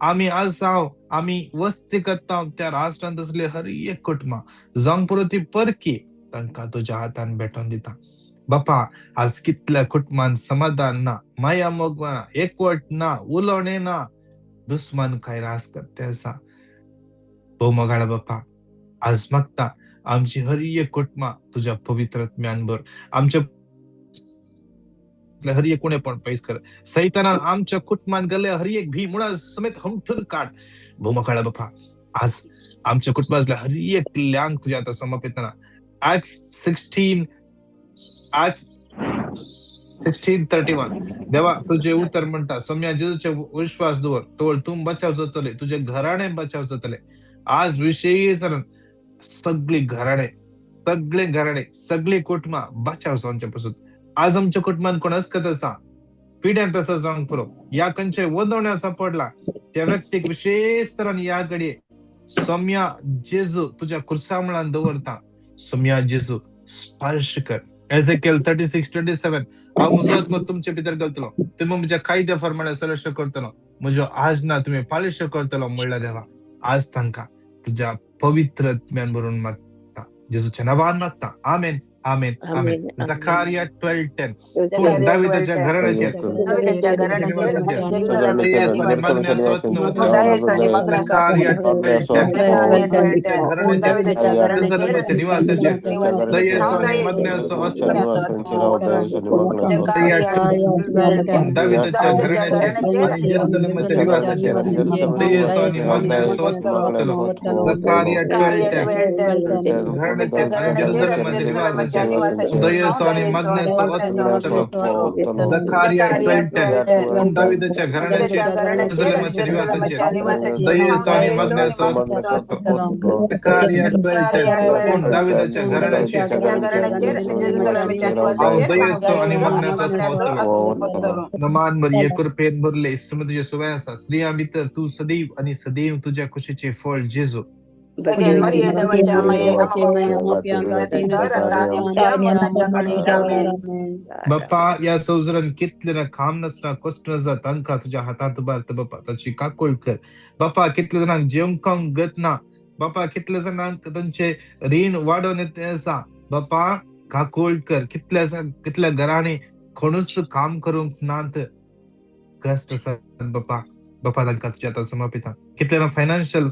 आमी आसाव, आमी वस्ती करता त्या राष्ट्रांत असले हर एक कुटुंबां जावंक पुरो ती परकी, तांकां तुज्या हातान भेटोवन दिता. बापा, आज कितल्या कुटुंबान समाधान ना, माया मोग ना, एकवट ना, उलोवणें ना, दुस्मान काय रास करते आसा. भोव मोगाळा बापा, आज मागता आमची हर एक कुटुंबां तुज्या पवित्र आत्म्यान भर. आमच्या हर एक कोणेपण पयस कर. सैतानान आमच्या कुटुंबान गेल्ले हर एक भी मुळा समेत हमठून काड. भोव मोगाळा बापा, आज आमच्या कुटुंबातल्या हर एक ल्यांक तुज्या आतां समर्पितना. Acts 16, Acts 16:31. देवा, तुझे उतर म्हणटा, सोम्या जेजूचे विश्वास दवर तोळ तूं बचाव जातले, तुझे घराणे बचाव जातले. आज विशेष सगळी घराणे, सगळे घराणे, सगळी कुटुंबां बचाव जावचे पासून. आज आमच्या कुटुंबान कोण अस्कत आसा, पिड्यांत आसा जावंक पुरो, या खंयचे वदवणे सापडला त्या व्यक्तीक विशेष तरान ह्या घडये सोम्या जेजू तुझ्या कुर्सा मुळान दवरता. सोम्या जेजू स्पर्श कर. एझेकियल 36:27. हांव म्हजो आत्मो तुमचे भितर घालतलो, तुमी म्हज्या कायद्या प्रमाणे संरक्षण करतलो, म्हज्यो आज्ञा तुमी पालिश करतलो म्हणल्या देवा. आज तांकां तुज्या पवित्र आत्म्यान भरून मागता, जेजूच्या नांवान मागता, आमेन, आमेन, आमेन. जकारिया 12:10. पूण दाविदाच्या घराण्याचेर जकारिया 12:10. घराण्याचेर, जेरुसलेमाच्या निवासाचेर दयेचो आनी मागण्याचो आत्मो. पूण दाविदाच्या घराण्याचेर आनी जेरुसलेमाच्या निवासाचेर दयेचो आनी मागण्याचो आत्मो वतलो. जकारिया 12:10. घराण्याचेर आनी जेरुसलेमाच्या निवासाचेर दयेचो आनी मागण्याचो आत्मो वतलो. जकारिया 12:10. पूण दाविदाच्या घराण्याचेर, जेरुसलेमाच्या निवासाचेर दयेचो आनी मागण्याचो आत्मो. जकारिया 12:10. पूण दाविदाच्या घराण्याचेर हांव दयेचो आनी मागण्याचो आत्मो वतलो. नमान मरिये, कृपेन भरले, इसम तुजे सुवाय आसा, स्त्रियां भितर तूं सदैव आनी सदैव तुज्या कुशीचे फळ जेजू. बाप्पा, ह्या संवसारान कितले जाणां काम नासतना कश्ट आसा, तांकां तुज्या हातांत उबारता बाप्पा, ताची काकूळ कर बाप्पा. कितले जाणांक जेवंक खावंक गत ना बाप्पा, कितले जाणांक तांचे रीण वाडोवन येत आसा बाप्पा, काकूळ कर. कितल्या कितल्या घरांनी कोणूच काम करूंक नात, कश्ट आसात बाप्पा. बाप्पा, तांकां तुज्या हातांत समर्पिता. कितले जाणां फायनान्शियल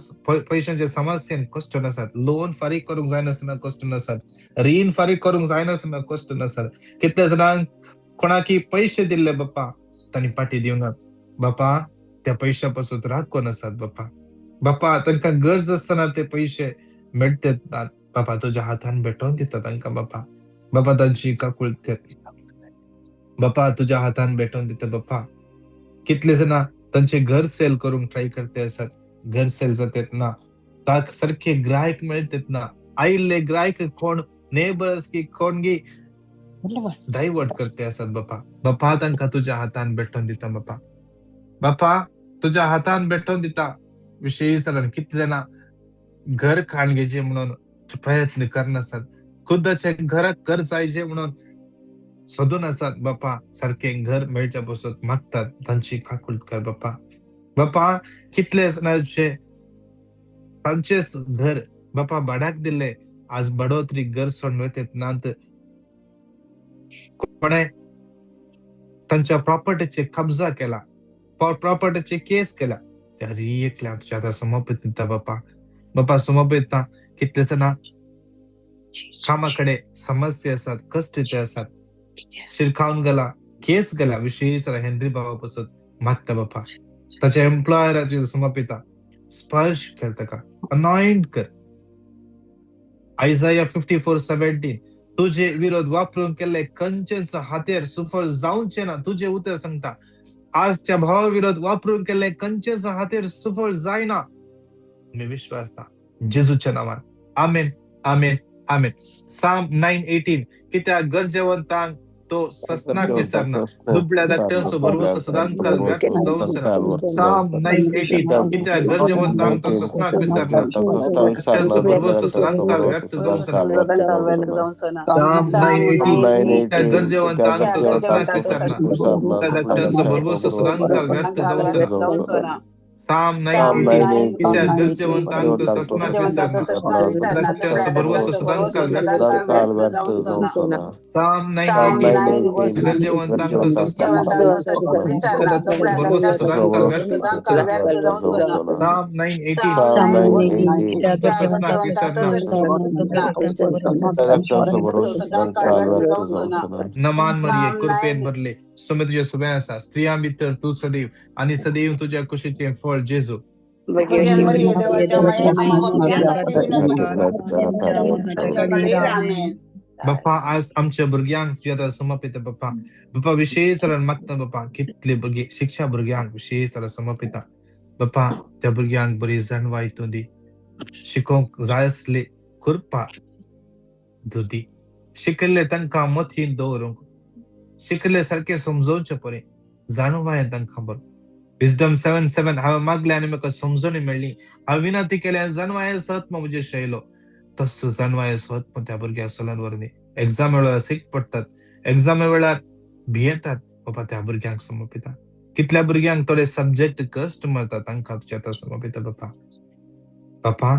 पयशांच्या समस्येन कश्ट आसात, लोन फारीक करूंक जायनासतना कश्ट आसात, रीण फारीक करूंक जायनासतना कश्ट आसात. कितल्या जाणांक कोणाकी पयशे दिल्ले बाप्पा, तांणी पाटी दिवनात बाप्पा, त्या पयशा पासून राखून आसात बाप्पा. बाप्पा, तांकां गरज आसतना ते पयशे मेळटात बाप्पा, तुज्या हातान भेटोवन दिता तांकां बाप्पा. बाप्पा, तांची काकूळ कर बाप्पा, तुज्या हातान भेटोवन दिता बाप्पा. कितले जाणां तांचे घर सेल करूंक ट्राय करते आसात, घर सेल जातात ना, सारखे ग्राहक मेळटात ना, आयिल्ले ग्राहक कोण नेबर्स की कोण गी डायवर्ट करते आसात बाप्पा. बाप्पा, तांकां तुज्या हातान भेटोवन दिता बाप्पा. बाप्पा, तुज्या हातान भेटोवन दिता. विशेष कितले जाणां घर खाण घेवचें म्हणून प्रयत्न करनासात, खुदाचे घराक घर जायचे म्हणून सोदून आसात बाप्पा, सारकें घर मेळच्या पासून मागतात, तांची काकूळ कर बाप्पा. बाप्पा, कितले जाणांचे तांचेच घर बाप्पा भाड्याक दिल्ले, आज बडोतरी घर सोडून वयतात नात, कोणे तांच्या प्रॉपर्टीचे कब्जा केला, प्रॉपर्टीचे केस केला, त्या हर एकल्या तुज्या आतां समर्पित दिता बाप्पा. बाप्पा, समर्पित. कितले जाणां कामा कडेन समस्या आसात, कश्ट ते आसात, शिरकावन गेला, केस गेला, विशेष हेनरी बाबा पासून मागता बाप्पा, ताच्या एम्प्लॉयराचेर समर्पिता, स्पर्श कर ताका, अनॉइंट कर. आयजाया 54:17. तुझे विरोध वापरून केल्ले खंयचेच हातेर सुफळ जावचे ना. तुझे उतर सांगता, आजच्या भावा विरोध वापरून केल्ले खंयचेच हातेर सुफळ जायना. मी विश्वासता जेजूच्या नावान, आमेन, आमेन, आमेन. साम 9:18. कित्याक गरजेवंतांक तो ससनाक विसरना, दुबळ्या धाकट्यांचो भरवंसो सदांकाल व्यक्त जावचो ना. साम 9:18. कित्याक गरजेवंतांक तो ससनाक विसरना, धाकट्यांचो भरवंसो सदांकाल व्यक्त जावचो ना. साम 9:18. कित्याक गरजेवंतांक तो ससनाक विसरना, दुबळ्या धाकट्यांचो भरवंसो सदांकाल व्यक्त जावचो ना. Psalm Psalm 9:18 9:18 कित्याक गरजेवंतांक तो ससनाक विसरना ताच्या भरवंसो सदांकाळ व्यक्त Psalm 9:18 गरजेवंतांक तो भरवंसो सदांकाळ व्यक्त Psalm 9:18 Psalm 9:18 कित्याक तो ससनाक गरजेवंतांक विसरना तो विसरना. नमान मरिये कृपेन भरले सुमे तुझे सुबह आसा स्त्रियां भितर तूं सदैव आणि सदैव तुझ्या कुशीचें फळ जेजू. बाप्पा आज आमच्या भुरग्यांक तुज्या आतां समर्पिता बाप्पा. बाप्पा विशेष जाल्यार मागता बाप्पा कितले भुरगीं शिक्षा भुरग्यांक विशेष जाल्यार समर्पिता बाप्पा. त्या भुरग्यांक बरी जाणवाय तूं दी, शिकोवंक जाय आसली कृपा तूं दी, शिकिल्ले तांकां मतीन दवरूंक, शिकिल्ले सारकें समजोवचें पळय जाणवाय तांकां बरो. Wisdom 7:7 हांवें मागलें आनी म्हाका समजणी मेळ्ळी, हांवें विनंती केली आनी जाणवाय सत म्हजे शैलो. तसो जाणवाय सत त्या भुरग्याक सोलान व्हरून एग्जामे वेळार सीक पडटात, एग्जामे वेळार भियेतात बाबा त्या भुरग्यांक समर्पिता. कितल्या भुरग्यांक थोडे सब्जेक्ट कश्ट मरता तांकां तुज्या आतां समर्पिता बाबा. बापा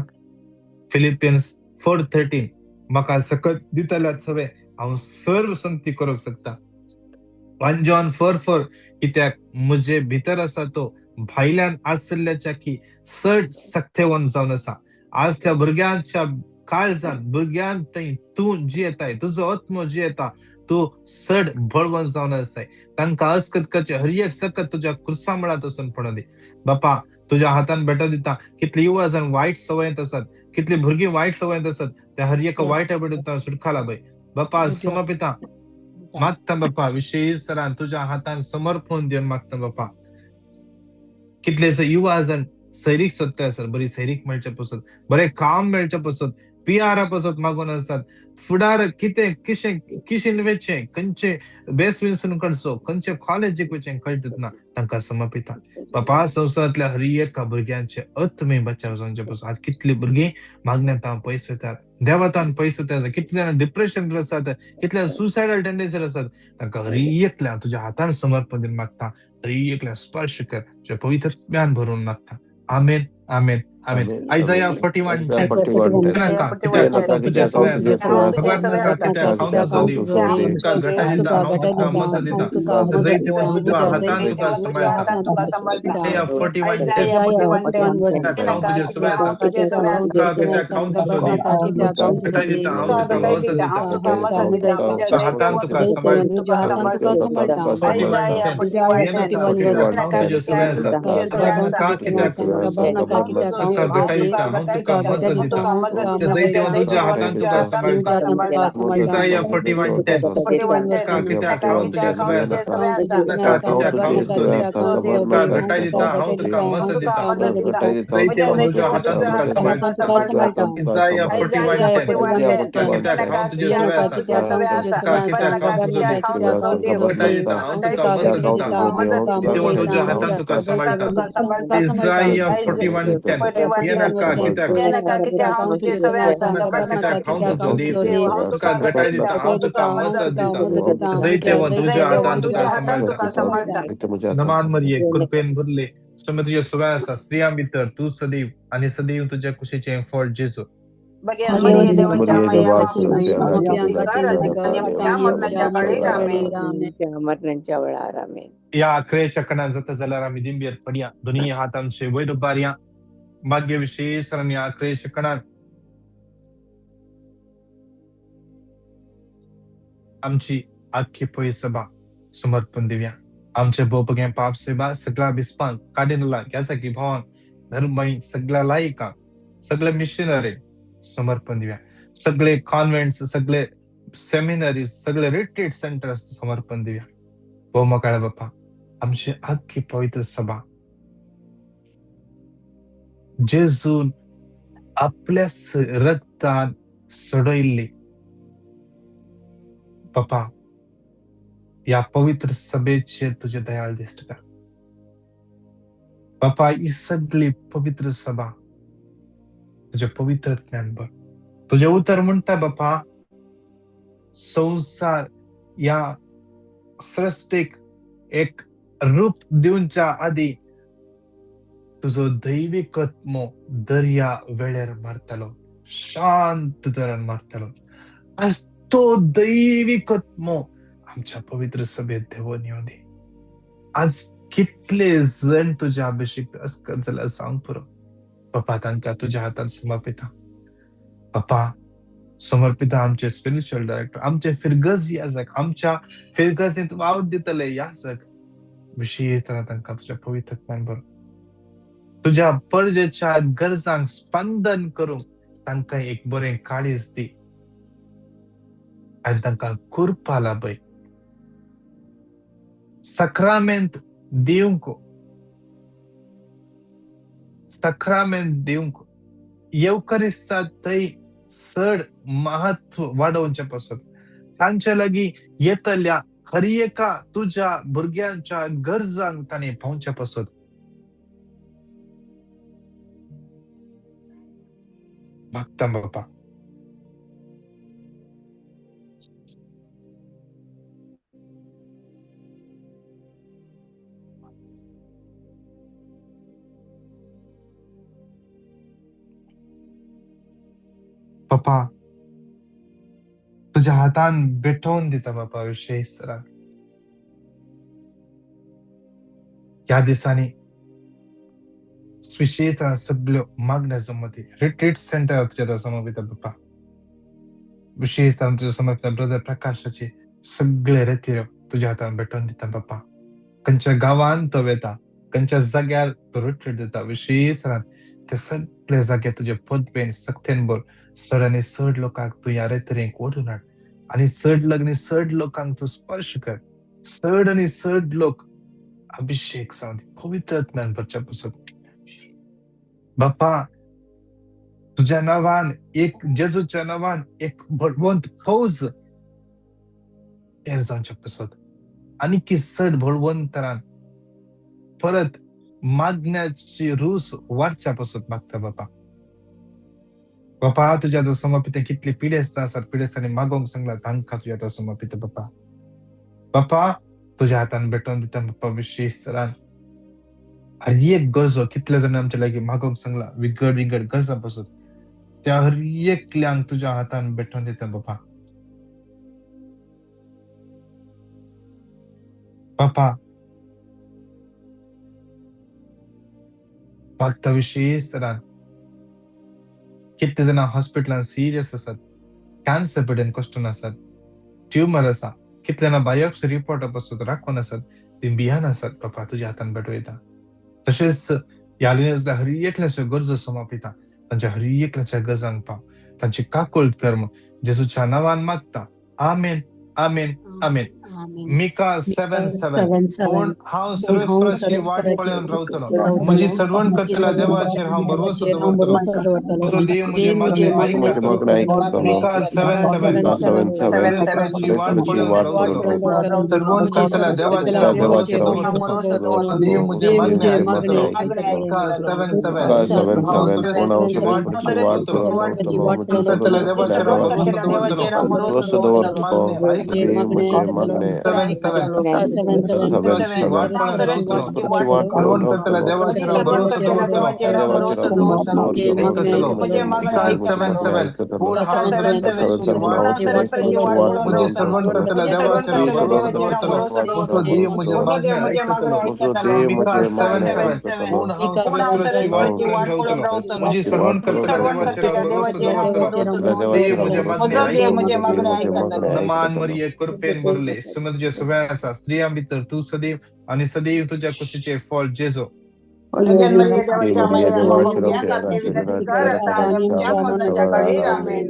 फिलिपियन्स 4:13 म्हाका सकत दितल्यात सगळें हांव सर्व संगती करूंक शकता. 1 John 4:4 कित्याक म्हजे भितर आसा तो भायल्यान आशिल्ल्याच्या की चड सक्तेवन जावन आसा. आज त्या भुरग्यांच्या काळजान भुरग्यान थंय तूं जियेताय, तुजो आत्मो जियेता, तूं चड बळवंत जावन आसाय. तांकां अस्कत करचें हर एक सकत तुज्या क्रुसा मुळांत वचून पडूं दी बापा. तुज्या हातान भेटो दिता. कितली युवा जाण वायट सवयेंत आसात, कितली भुरगीं वायट सवयेंत आसात, त्या हर एका वायट हॅबिटांत सुटका लाभय बापा. समर्पिता मागता बापा विशेष तरान तुज्या हातान समर्पण दिवन मागता बापा. कितलेशे युवा जाण सैरीक सोदता आसत, बरी सैरीक मेळचे पसत, बरें काम मेळचे पसत, पिआरा पसत मागून आसात. फुडार कितें किशें किशेन वचचें, खंयचे बेस विसून करचो, खंयचे कॉलेजीक वचचें कळटच ना, तांकां समर्पिता बापा. संवसारांतल्या हर एका भुरग्यांचे आत्मे बचाव जावचे पसून. आज कितली भुरगीं मागण्यातां पयस वतात, देवतान पयस वतात, कितले जाणां डिप्रेशन आसात, कितले सुसायडल टेंडन्सी आसात, तांकां हर एकल्या तुज्या हातान समर्पण दिवन मागता. हर एकल्या स्पर्श कर, तुज्या पवित्र ज्ञान भरून मागता. आमेन आमेन आमेन. आयजाया 41:10 नाका कित्याक तुज्या सवय आसा, खबर नाका कित्याक हांव तुजो देव, तुका घटाय दिता हांव तुका मस दिता, जैतेवन तुज्या हातान तुका सांबाळटा. आयजाया 41:10 हांव तुज्या सवय आसा, तुका कित्याक हांव तुजो देव, घटाय दिता हांव तुका मस दिता, तुज्या हातान तुका सांबाळटा. 41:10 नाका कित्याक हांव तुज्या सवय आसा, नाका कित्याक तुका घटाय दिता हांव तुका मस दिता, जैतेवन तुज्या हातान तुका सांबाळटा. इसाया 41:10 नाका कित्याक हांव तुज्या सवय आसा, नाका कित्याक हांव तुजो देव, तुका घटाय दिता हांव तुका मस दिता, जैतेवन तुज्या हातान तुका सांबाळटा. इसाया 41:10 कित्याक हांव तुज्या सवय आसा, नाका कित्याक हांव तुजो देव, घटाय दिता हांव तुका मस दिता, जैतेवन तुज्या हातान तुका सांबाळटा. इसाया 41:10 नाका कित्याक नाका कित्याक हांव तुजो देव, तुका घटाय दिता हांव तुका मस दिता, जैतेवन तुज्या हातान तुका सांबाळटा. नमान मरिये कृपेन भरले सुमे तुज्या सवय आसा, स्त्रियां भितर तूं सदैव आणि सदैव तुज्या कुशीचें फळ जेजू. या अकरेच्या कणान जाता जाल्यार आमी दिंबेर पडया, दोनूय हात आमचे वयर उबारया. मागीर विशेष आमी अकरेच्या कणान आमची आख्खी पय सभा समर्पण दिवया. आमचे भोवपगे पाप सेवा सगळ्या बिस्पांक, कार्डिनलांक, यासाकी भावांक, धर्मांक, सगळ्या लायकांक, सगळे मिशनरी समर्पण दिवया. सगळे कॉन्व्हेंट्स, सगळे सेमिनरीज, सगळे रिट्रीट सेंटर्स समर्पण दिवया. भोव बाप्पा आमची आख्खी पवित्र सभा जेजून आपल्या रक्तान सोडयल्ली बापा, ह्या पवित्र सभेचेर तुजे दयाळ दिश्ट कर बापा. ही सगळी पवित्र सभा तुझे पवित्र ज्ञान भर. तुझे उतर म्हणटा बापा, संवसार ह्या सृष्टीक एक रूप दिवच्या आदी तुजो दैवीक आत्मो दर्या वेळेर मारतालो, शांत तरान मारतालो. आज तो दैवीक आत्मो आमच्या पवित्र सभेत देवून येवं दी. आज कितले जण तुज्या अभिषेक अस्कत जाल्यार सांग पुरो. पप्पा तांकां तुज्या हातान समर्पिता. पप्पा समर्पिता आमचे स्पिरिच्युअल डायरेक्टर, आमचे फिरगज याजक, आमच्या फिरगजींत वावर दितले याजक, विशेष तरा तांकां तुज्या पवित्र आत्म्यान भर. तुज्या परजेच्या गरजांक स्पंदन करूंक तांकां एक बरें काळीज दी आनी तांकां कृपा लाभय. सक्रामेंत दिवंक, सक्रामेंत दिवंक येवकरिस्ता थंय चड महत्व वाडोवचें पासत तांचे लागीं येतल्या हर एका तुज्या भुरग्यांच्या गरजांक तांणी पावचें पासत. मागता बापा, पप्पा तुज्या हातान भेटोवन दिता बापा. विशेष ह्या दिसांनी विशेष सगळ्यो मागण्या जमती रिट्रीट सेंटर तुज्या समर्पिता बापा. विशेष तुझ्या समर्पिता ब्रदर प्रकाशाचे सगळे रेतिरो तुज्या हातान भेटोवन दिता बापा. खंयच्या गांवान तो वेता, खंयच्या जाग्यार तो रिट्रीट दिता, विशेष ते सगळे जागे तुजे पदवेन सक्तेन भर. चड आनी चड लोकांक तूं ह्या रेतरेक ओडून हाड आनी चड लग्न चड लोकांक तूं स्पर्श कर. चड आनी चड लोक अभिषेक जावन पवित्र आत्म्यान भरच्या पासत. बापा तुझ्या नांवान एक जेजूच्या नांवान एक बळवंत फौज तयार जावच्या पासत आनी की चड बळवंतरान परत मागण्याची रूस वाडच्या पासत मागता बापा. बापा तुज्या आतां समर्पित कितली पिडेस्त आसात, पिडेस्तांनी मागोवंक सांगला तांकां तुज्या आतां समर्पित बापा. बापा तुज्या हातान भेटोवन दिता बापा. विशेष तरान हर एक गरजो कितले जाण आमच्या लागीं मागोवंक सांगला विंगड विंगड गरजां पासून त्या हर एकल्यांक तुज्या हातान भेटोवन दिता बापा. बापा मागता विशेष तरान कितले जाणां हॉस्पिटलान सिरियस आसात, कॅन्सर पिडेन कश्टून आसात, ट्युमर आसा, कितले जाणां बायोप्सी रिपोर्टा पासून राखून आसात, ती भियान आसात बापा तुज्या हातान भेटवयता. तशेंच ह्या लिनसल्या हर एकल्याच्यो गरजो समापिता, तांच्या हर एकल्याच्या गरजांक पाव, तांची काकुळट कर. जेजूच्या नांवान मागता, आमेन, आमेन, आमेन. मिका 7:7. पूण हांव सर्वेस्पराची वाट पळोवन रावतलो, म्हजी सर्वण करतल्या देवाचेर हांव भरवंसो दवरतलो, म्हजो देव म्हजें मागणें आयकतलो. मिका 7:7. सर्वेस्पराची वाट पळोवन रावतलो, सर्वण करतल्या देवाचेर हांव भरवंसो दवरतलो, देव म्हजें मागणें आयकतलो. मिका 7:7. हांव सर्वेस्पराची वाट पळोवन रावतलो, करतल्या देवाचेर हांव भरवंसो दवरतलो, मागणें आयकतलो. 7:7. स्त्रियां भितर तूं सदैव आनी सदैव तुज्या कुशीचें फळ Jeju.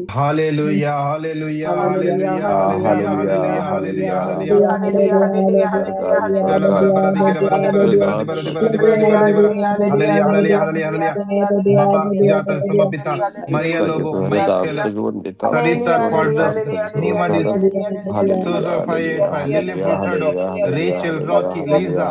Hallelujah, hallelujah, hallelujah, hallelujah, hallelujah, hallelujah. बाबा तुझ्या हातान समर्पिता Maria Lobo, Michael, Sarita Quadras, Nima D'Souza 585, Lily Furtado, Rachel, Rocky, Lisa.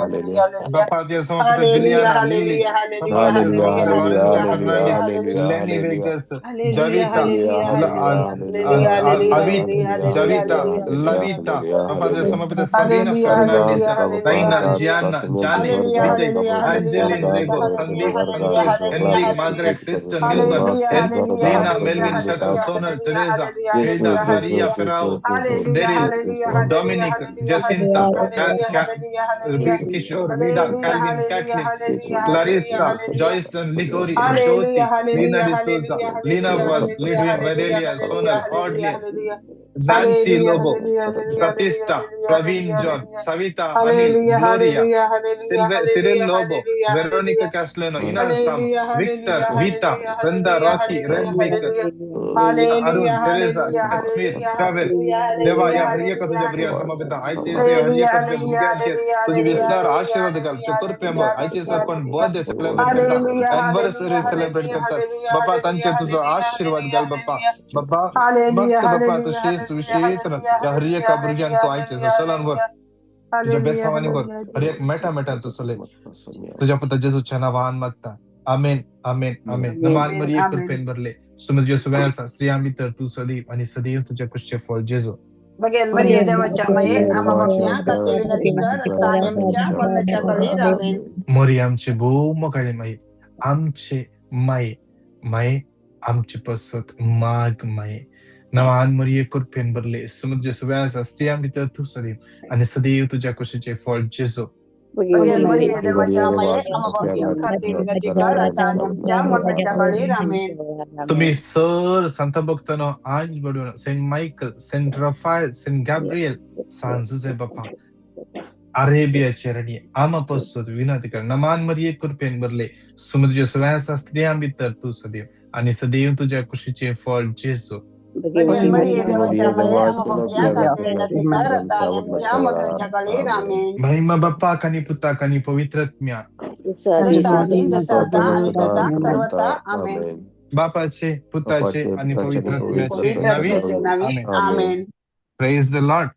बापा तुझ्या समर्पिता जुलियाना, Stanley, बाबा तुझ्या Hallelujah, समर्पित hallelujah, Lorenzo hallelujah, Fernandes, hallelujah, Lenny hallelujah. Vegas, hallelujah, Javita, hallelujah, hallelujah, hallelujah, hallelujah, Avi, hallelujah, Javita, hallelujah, Lavita, hallelujah, बाबा तुझ्या hallelujah. समर्पित Sabina hallelujah, Fernandes, hallelujah, hallelujah, Raina, hallelujah. Gianna, Jani, hallelujah, Vijay, hallelujah, hallelujah, Angeline hallelujah, Rego, hallelujah, Sandeep, hallelujah, Santosh, hallelujah, Henry, hallelujah. Margaret, Kristen, Milburn, hallelujah, N, hallelujah, Lena, hallelujah, Melvin, Shutter, hallelujah, Sonal, hallelujah, Teresa, hallelujah, Hilda, hallelujah, Maria hallelujah. Ferrao, hallelujah, Daryl, hallelujah, hallelujah, Dominic, hallelujah, Jacinta, hallelujah, hallelujah, hallelujah. Kishore, Vida, hallelujah, Calvin, hallelujah, Kathleen, hallelujah, hallelujah, Clarissa, hallelujah. Joyston, Ligori, hallelujah, Jyoti, Lina hallelujah, D'Souza, hallelujah, Lina hallelujah, Vaz, hallelujah, Lidwin, hallelujah, Verelia, hallelujah, Sonal, hallelujah, Audley, hallelujah. Nancy hallelujah, Lobo, hallelujah, hallelujah, Pratista, hallelujah, Praveen hallelujah, John, hallelujah. Savita, Anil, hallelujah, Gloria, hallelujah, hallelujah, Cyril hallelujah, Lobo, hallelujah, Veronica hallelujah. Castellano, Ina Sam, hallelujah, Victor, hallelujah, Vita, hallelujah, Brenda, hallelujah, Rocky, hallelujah, Renwick, hallelujah. Arun, hallelujah, Teresa, hallelujah, Kashmir, hallelujah, Travel, hallelujah, देवा hallelujah, या हर एका hallelujah, तुझ्या प्रिय hallelujah. समर्पित आयचे से हर hallelujah, एका तुझ्या hallelujah, भुरग्यांचेर hallelujah, तुझे hallelujah, विस्तार hallelujah, आशीर्वाद घाल hallelujah, कृपया hallelujah, आयचे hallelujah, कोण hallelujah. Birthday celebrate करता, hallelujah, anniversary hallelujah, celebrate hallelujah, करतात हालेलुया, बाबा हालेलुया, तांचेर तुजो हालेलुया, आशीर्वाद हालेलुया, घाल बाप्पा. हालेलुया. बाबा हालेलुया, भक्त बाप्पा हालेलुया, तशेंच हालेलुया, विशेष हालेलुया, ह्या हर हालेलुया, एका भुरग्यांक हालेलुया, तूं आयचे हालेलुया, सलान वर तुझ्या हालेलुया, बेसावानी वर हालेलुया, हर एक मेटा मेटान तूं चलय तुझ्या पुता जेजूच्या नांवान मागता, आमेन, आमेन, आमेन. नमान आमेन, मरिये आमेन. कृपेन भरले, सुमत जेसू आसा, स्त्रियां भितर तूं सदैव आनी सदैव तुज्या कुशीचें फळ जेजू. बघेल मरिये देवाच्या माये, आम्हा पापयां खातीर विनंती कर आतां आनी आमच्या मरणाच्या वेळार. आमेन. मोरी आमचे भोव मोगाळे माई, आमचे माई, माई आमचे पसत माग माई. नवान मरिये कृपेन भरले, सुमत जेसू आसा, स्त्रियां भितर तूं सदैव आनी सदैव तुज्या कुशीचें फळ जेजू. बघेल मरिये देवाच्या माये, आम्हा पापयां खातीर विनंती कर आतां आनी आमच्या मरणाच्या वेळार. आमेन. तुम्ही सर संत भक्तांनो आज बडून Saint Michael, Saint Raphael, Saint Gabriel, San Jose बापा, अरेबियाचे रणी आमा पसत विनंती कर. नमान मरिये कृपेन भरले, सुमत जेसू आसा, स्त्रियां भितर तूं सदैव आनी सदैव तुज्या कुशीचें फळ जेजू. बघेल मरिये देवाच्या माये, आम्हा पापयां खातीर विनंती कर आतां आनी आमच्या मरणाच्या वेळार. आमेन. महिमा बाप्पाक आनी पुताक आनी पवित्र आत्म्याक. जसा आदी जसा आता आणि तसा सर्वथा. आमेन. बापाचे, पुताचे आणि पवित्र आत्म्याचे पवित्र नावे. आत्म्याचे नावे. आमेन. आमेन. Praise the Lord.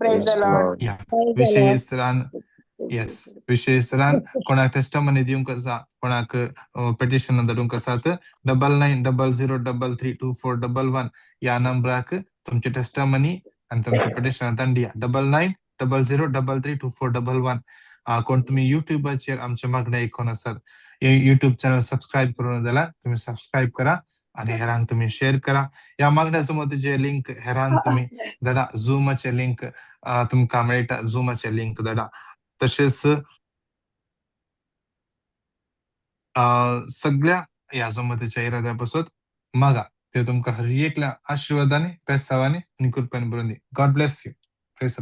Praise the Lord. या विशेष रान, येस, विशेष रान कोणाक टेस्टमनी दिवंक आसा, कोणाक पेटिशन धाडूंक आसात, 9900332411 ह्या नंबराक तुमचे टेस्टमनी आनी तुमचे पेटिशन धाडया. 9900332411. कोण तुमी युट्यूबाचेर आमचे मागणें आयकून आसात, युट्यूब चॅनल सबस्क्रायब करून जाल्यार तुमी सबस्क्रायब करा आनी हेरांक तुमी शेअर करा. ह्या मागण्या सुमतीचे लिंक हेरांक तुमी धाडा. झुमाचे लिंक तुमकां मेळटा, झुमाचे लिंक धाडा. तशेंच सगळ्या ह्या सुमतीच्या इराद्या पासत मागा, ते तुमकां हर एकल्या आशिर्वादांनी, बेसावांनी आनी कृपेन भरून दी. God bless you. Praise.